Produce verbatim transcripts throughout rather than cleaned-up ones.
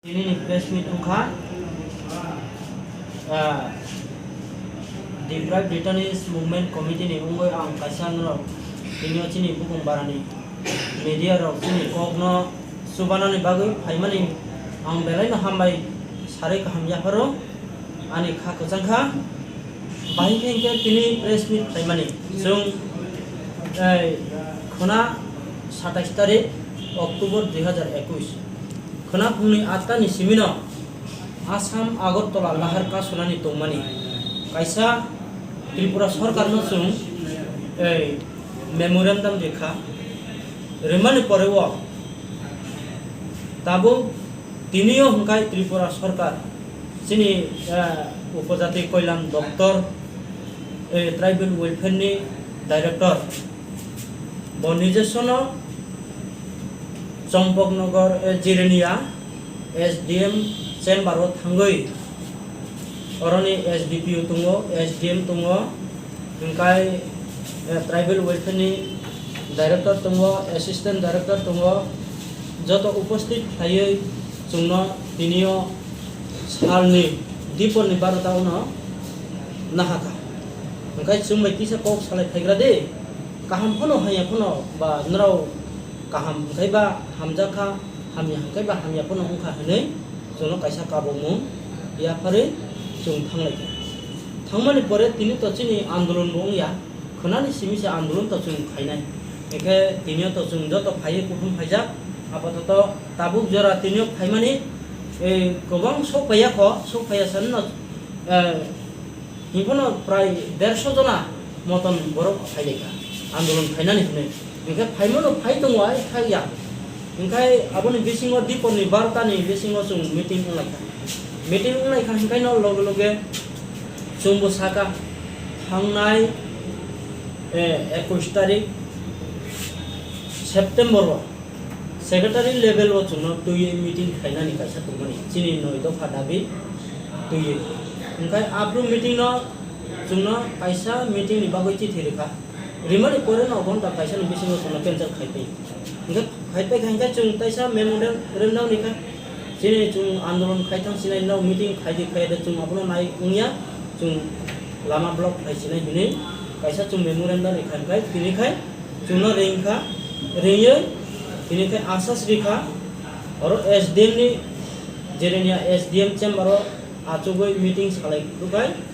Tini ni press meet wngkha, ah, Deprived Detainees Movement Committee ni wngwi ang kaisa norok tini o chini bukung barani media rok chini kok no chubanani bagwi phaimani ang belai no hambai sarwi kaham yapharo ani kha kwchang kha. Bahai khe hwnkhe tini press meet khlaimani chwng, eh, khwna satais tarik October dui hazar ekush. Khwna phungni atta ni simino Assam Agartala lahar kasunani tongmani kaisa Tripura sorkarno chwng, eh, memorandum rikha. Rwmani pore o tabuk Tini o hwnkhe Tripura sorkar chini, eh, Upojati Koilan Doptor, eh, Tribal Welfare ni Director, bo nijesono Champaknagar, eh, Jirania S D M chamber o thangwi oroni S D P O tongo, S D M tongo, hwnkhe, eh, Tribal Welfare ni Director tongo, Assistant Director tongo, joto uposthit khlaiwi chwngno tini o salni dipor ni barota o no nahakha. Hwnkhe chwng bai kisa kok salai phaigra de, kaham phano hamya phano ba norok kaham hwnkhe ba hamjakha, hamya hwnkhe ba hamya phano wngkha hwnwi chwngno kaisa kabukmung yapharwi chwng thanglaikha. Thangmani pore tini to chini andolon bo wngya. Khwnani simi se andolon to chwng khainai. Hwnkhe tini o to chwng joto phaiwi kuthum phaijak. Apatoto tabuk jora tini o phaimani, eh, kwbang sok phaiya kho, sok phaiya sanno, eh, himphano prai dersho jona moton borok phailaikha andolon khainani hwnwi. Hwnkhe phaimano phai tongo ai khakya. Hwnkhe aboni bisingo dipor ni barota ni bisingo chwng meeting wnglaikha. Meeting wnglaikha hwnkhe no loge loge chwngbo saka thangnai, eh, ekush tarik September o secretary level o chwngno twiwi meeting khainani kaisa tongmani chini noi dopha dabi twiwi. Hwnkhe aphuru meeting no chwngno kaisa meeting ni bagwi chithi rwkha. Rimani pore no ghonta kaisa ni bisingo chwngno cancel khai pai. Hwnkhe khai pai kha hwnkhe chwng kaisa memorandum rwna hwnkha. Chini chwng andolon khai thang sinai no meeting khai di khai de chwng abono nai wngya chwng lama block khai sinai hwnwi kaisa chwng memorandum rwkha hwnkhe tini khai chwngno ring kha ringwi tini khai asas rikha oro S D M ni Jirania S D M chamber o achugwi meeting salai rwkha.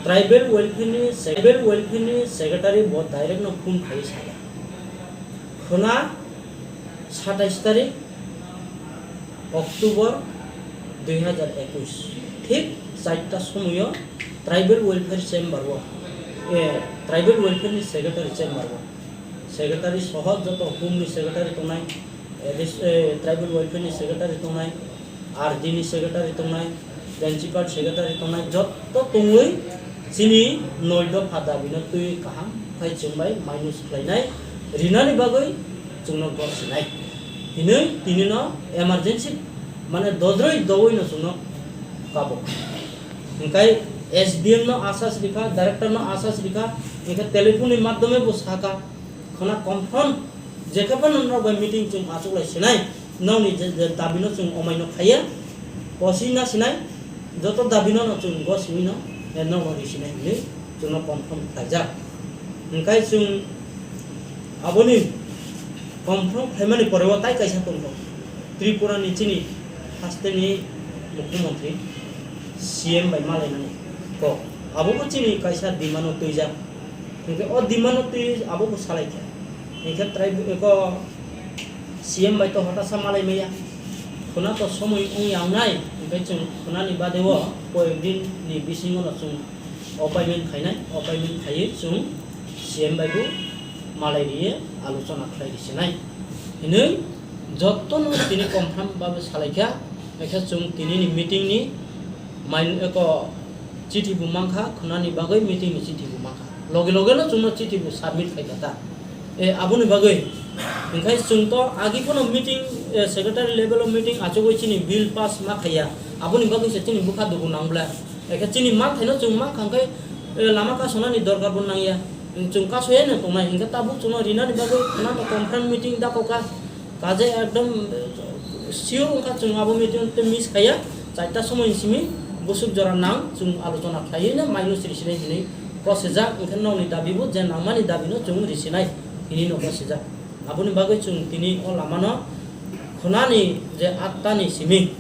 Tribal welfare ni, tribal welfare ni secretary bo direct no phone khai saka. Khwna satais tarik October dui hazar ekush, thik charta somoyo tribal welfare chamber o, eh, tribal welfare ni secretary chamber o, secretary soho joto home ni secretary tongnai, eh, dis-, eh, tribal welfare ni secretary tongnai, R D ni secretary tongnai, principal secretary tongnai, jotto tongwi chini noi dopha dabi no twi kaham khai chwng bai minus khlainai, rinani bagwi chwngno gor sinai hinwi tini no emergency mane dodroi dowoi no chwngno kabo. Hwnkhe S D M no asas rikha, director no asas rikha, hwnkhe telephone ni madhyome bo saka, khwna confirm jekhe phano norok bai meeting chwng achuklai sinai, nokni je, je dabi no chwng omai no khaiya, kosi na sinai, joto dabi no no chwng go simi no, eh, norok ri sinai hinwi chwngno confirm khlaijak. Hwnkhe chwng aboni confirm khlaimani pore o tai kaisa tongkho, Tripura ni chini haste ni mukhyamantri C M bai malainani kok, abo bo chini kaisa demand o twijak. Hwnkhe o demand no twi abo bo salai kha. Hwnkhe trai eko C M bai to hotasa malai maya. Khwna to somoi wng yang nai, hwnkhe chwng khwnani bade o koyek din ni bisingo no chwng appointment khainai, appointment khaiwi chwng C M bai bo malai riye alochona khlai ri sinai. Hinwi jotto no tini confirm babe salai kha, hwnkhe chwng tini ni meeting ni main eko chithi bo mankha, khwnani bagwi meeting ni chithi bo mankha. Loge loge no chwngno chithi bo submit khai kha ta. E, aboni bagwi hwnkhe chwng to agi phano meeting, e, secretary level o meeting achugwi chini bill pass ma khaiya. Aboni bagwi se chini bwkha dugu nang bwle. Ekhe chini manthaino chwng mankha hwnkhe, e, lama kasonani dorkar bo nangya. Chwng kasoyano tongnai hwnkhe tabuk chwngno rinani bagwi khwna to conference meeting da kokha. Kaje ekdom, eh, Sure wngkha chwng abo meeting tei miss khaiya, chaita somoi ni simi bwswk jora nang chwng alochona khlaiwi no mainwi siri sinai hinwi kosijak, wngkhe nokni dabi bo je nangmani dabi no chwng risinai hinwi no kosijak. Aboni bagwi chwng tini o lama no khwnani je atta ni simi,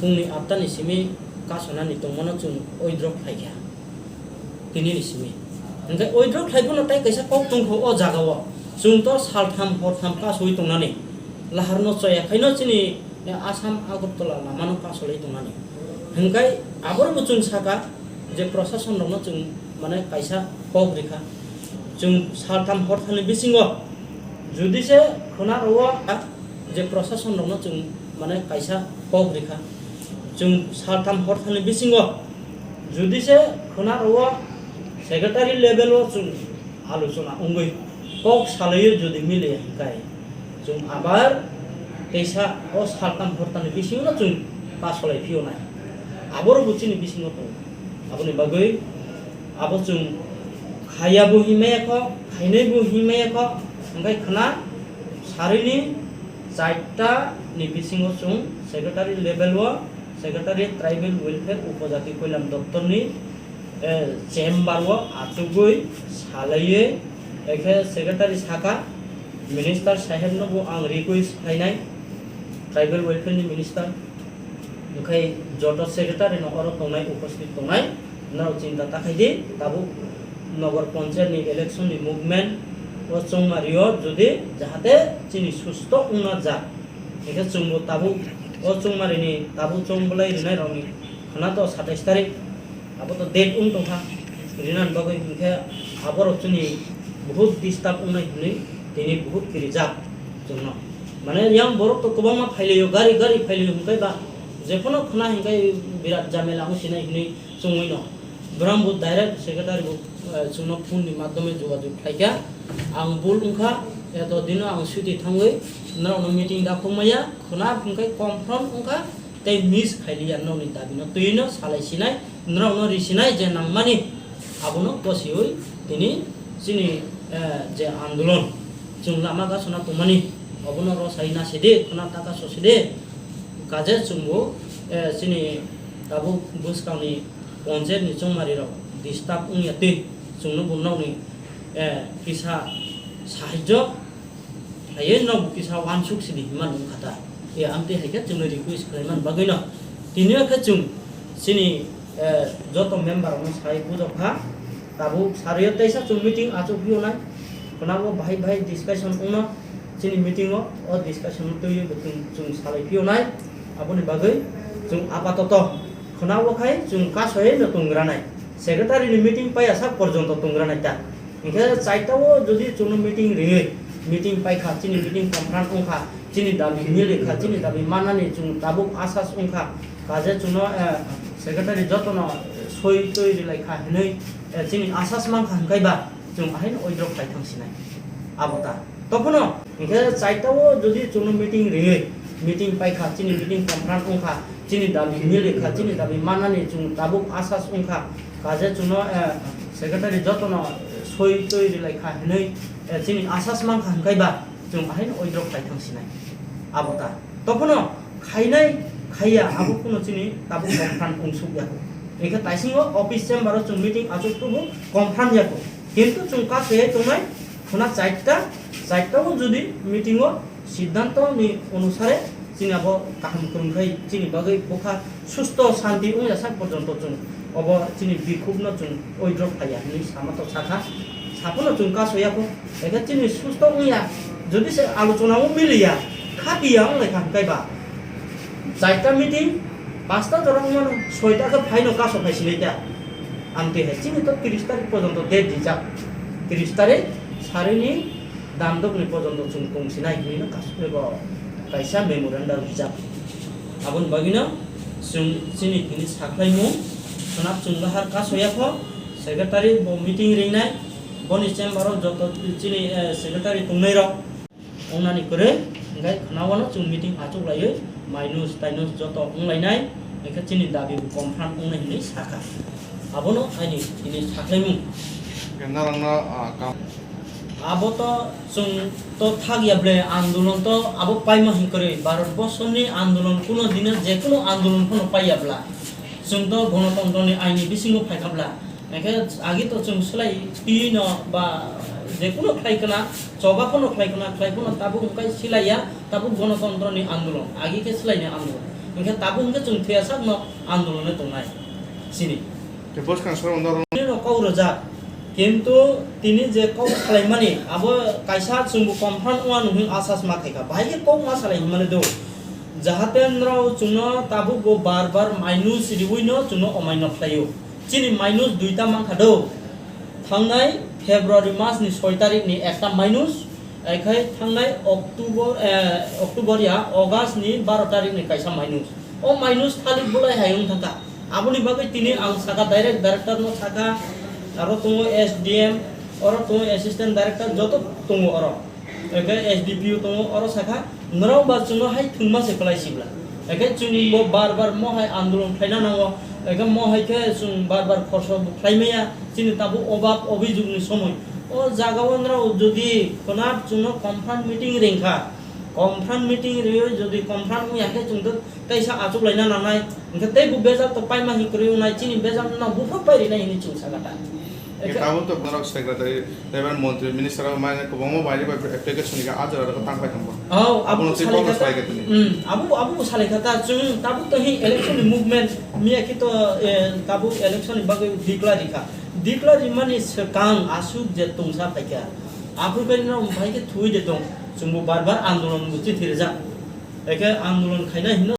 phungni atta ni simi kasonani tongmano chwng withdraw khlaikha. Tini ni simi. Hingke withdraw khlai phano tai kaisa kok tongkho o jaga o. Chwng to saltham hortham kasui tongnani. Lahar no choya khaino chini, eh, Assam Agartala lama no kasolai tongnani. Hingke aboro bo chwng saka je prosason rok no chwng mane kaisa kok rikha. Chwng saltham hortham ni bisingo jodi se khwna rwo je prosason rok no chwng mane kaisa kok rikha. Chwng saltham hortham ni bisingo jodi se khwna rwo secretary level o chwng alochona wngwi kok salaiwi jodi miliya hingkai chwng abar teisa o saltham hortham ni bisingo no chwng pasolai phiyonai. Aboro bo chini bisingo tongo. Aboni bagwi abo chwng khaiya bo hinmaya kho, khainai bo hinmaya kho, hingkai khwna sarini chaita ni bisingo chwng secretary level o Secretary Tribal Welfare Upojati Koilam Doptor ni, eh, chamber o achugwi salaiwi, ekhe secretary saka, minister saheb no bo ang request khlainai, tribal welfare ni minister, hingkhai joto secretary no oro tongnai, uposthit tongnai, norok chinta ta khai di, tabuk Nogor Panchayat ni election ni movement o chongmari o jodi jahate chini susto wngna jak. Hingkhe chwngbo tabuk o chongmarini tabuk chong bwlai rwnairokni khwna to satais tarik, abo to date wng tongkha rinani bagwi, hingkhe aborok chini buhut disturb wngnai hwnwi tini buhut kirijak chwngno. Mane yang borok to kwbangma phailaio, gari gari phailaio, hwnkhe ba jephano khwna hwnkhe birat jamela wng sinai hwnwi chwngwino. Borok bo direct secretary bo, eh, chwngno phone ni madhyome jogajog khlaikha. Ang bul wngkha, eto dino ang suti thangwi norokno meeting dakhuk maya, khwna hwnkhe confront wngkha, tei miss khailiya nokni dabino twino salai sinai, norokno risinai je nangmani abono kosiwi tini chini, eh, je andolon chwng lama gasona tongmani obono rosai nasidi, khwna taka sosidi, kaje chwngbo, eh, chini tabuk bwskangni Panchayat ni chongmari rok disturb wngya twi chwngno bo nokni, eh, kisa sahajyo khlaiwi nok kisa wansuk sidi hinmani wngkha ta. E amtwi hai khe chwngno request khlaimani bagwino tini o khe chwng chini, eh, joto member rokno sai bujok kha. Tabuk sarwi teisa chwng meeting achuk phiyonai. Khwnabo bahai bahai discussion wngno chini meeting o, o discussion no twiwi bo chwng, chwng salai phiyonai. Aboni bagwi chwng apatoto khwnabo khai chwng kasoyai no tongranai. Secretary ni meeting paiya sak porjonto tongranai ta. Hingkhe chaita o jodi chwngno meeting riwi, meeting paikha, chini meeting confront wngkha, chini dabi milikha, chini dabi mannani chwng tabuk asas wngkha. Kaje chwngno, eh, secretary jotono soi twi rilaikha hinwi, eh, chini asas mankha hwnkhe ba chwng ahaino withdraw khai thang sinai. Abo ta. Tophano hingkhe chaita o jodi chwngno meeting riwi, meeting paikha, chini meeting confront wngkha, chini dabi milikha, chini dabi mannani chwng tabuk asas wngkha. Kaje chwngno, eh, secretary jotono soi twi rilaikha hinwi, eh, chini asas mankha hwnkhe ba chwng ahaino withdraw khai thang sinai. Abo ta. Tophano khainai khaiya abo kuno chini tabuk confront wngsuk ya. Hingkhe taisingo office chamber o chwng meeting achuk tubu confront ya ko. Kintu chwng kasayai tongnai khwna chaita, chaita o jodi meeting o siddhanto ni onusare chini abo kaham kwrwng khai chini bagwi bwkha susto shanti wngya sak porjonto chwng obo chini bikhuk no chwng withdraw khaiya hinwi sama to sakha. Saphano chwng kasoya ko. Ekhe chini susto wngya, jodi se alochona o miliya, khapiya wnglaikha hwnkhe ba. Chaita meeting, pasta jora wngmano, soita khe phaino kaso phai sinai ta. Amtwi hai chini to tris tarik porjonto date rijak. Tris tarik sarini damdokni porjonto chwng tong sinai hinwi no kaso phaibo kaisa memorandum rijak. Aboni bagwino chwng chini tini sakhlaimung swnap chwng lahar kasoya kho, secretary bo meeting ringnai, boni chamber o joto chini, eh, secretary tongnai rok. Wngnani kwrwi, hwnkhe khwnawano chwng meeting achuk laiwi, minus tainus joto wnglainai, hwnkhe chini dabi bo confirm wngnai hinwi sakha. Abono aini tini sakhlaimung. Hwnkhe norokno, ah, kam-, Abo to chwng to thak ya ble, andolon to abo paima hinkwrwi, Bharat borsoni andolon kuno dino je kuno andolon phano pai ya bla. Chwng to gonotontroni aini bisingo phaikha bla. Hwnkhe agi to chwng swlai twi no ba je kuno khlai kana, choba phano khlai kana, khlai phano tabuk hwnkhe silai ya, tabuk gonotontroni andolon, agi khe swlaini andolon. Hwnkhe tabuk hwnkhe chwng thwiya sakno andolone tongnai. Sini. Tei bwskang soro norok. Tini no kok rwjak. Kintu tini je kok salaimani, abo kaisa chwngbo confirm wngya nung hwn asas ma khaikha. Bahai khe kok ma salai hwnmani do. Jahate nrao chwngno tabuk bo bar bar minus riwi no chwngno omai no khlaio. Chini minus duita mankha do. Thangnai February mas ni soi tarik ni ekta minus, ekhai thangnai October, eh, October ya, August ni baro tarik ni kaisa minus. O minus thalik bulai hai wng thangkha. Aboni bagwi tini ang saka direct director no saka, aro tongo S D M, oro tongo assistant director, joto tongo oro. Eke S D P O tongo, oro saka, nrao ba chwngno hai thwngma se kwlai sibla. Eke chwng bo bar bar mo hai andolon khlaina nango, eke mo hai khe chwng bar bar khorso bo khlai maya, chini tabuk obab obijog ni somoi. O jaga o nrao jodi khwnat chwngno confront meeting ringkha, confront meeting riyo jodi confront wngya khe chwng to teisa achuk laina nangnai, hwnkhe tei bo bejak to paima hinwi kwrwi wngnai, chini bejak no buphang pai rinai hinwi chwng sakha ta. Tabuk to norok secretary, tei montri minister rok mai kwbangma bai bai application ni ajra rok tang pai thangbo. Oh, abo Abono twi salai kok kha ta. Salai kha tini. Hmm, abo, abo bo salai kha ta, chwng tabuk to hi election ni movement, miya ki to, eh, tabuk election ni bagwi declare rikha. Declare rimani swkang aswk je tungsa phaikha. Aphuru khe no bhai khe thwi de tong. Chwngbo bar bar andolon bo chithi rijak. Eke andolon khaina hino